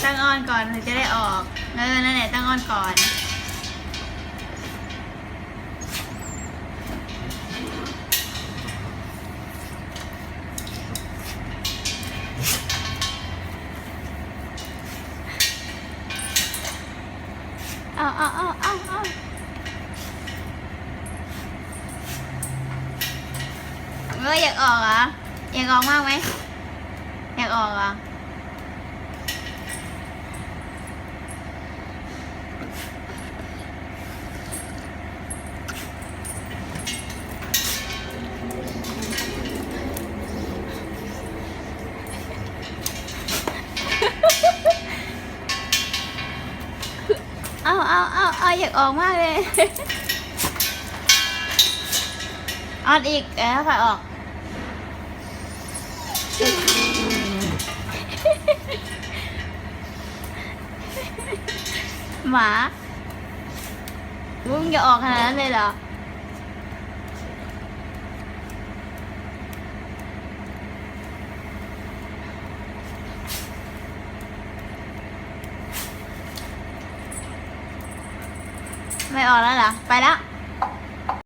ຕັ້ງອ່ອນກ່ອນເຖິງຈະໄດ້ອອກ. ເອີ ນັ້ນແຫຼະ ຕັ້ງອ່ອນກ່ອນ. ເອົາ ເອົາ ເອົາ ເອົາ ເອົາ. ເອີ ຢາກອອກເຫລອ? ຢາກອອກມາກໄໝ? ຢາກອອກເຫລອ? ເອົາ ເອົາ ເອົາ ເອົາ ຢາກອອກມາກເລີຍ. ອອດອີກ ເອີ ຄ່ອຍອອກ. ໝາ ມຶງຢາກອອກຂະໜາດນັ້ນເລີຍເຫລອ? ໄມ່ອອກແລ້ວເຫລອ? ໄປແລ້ວ.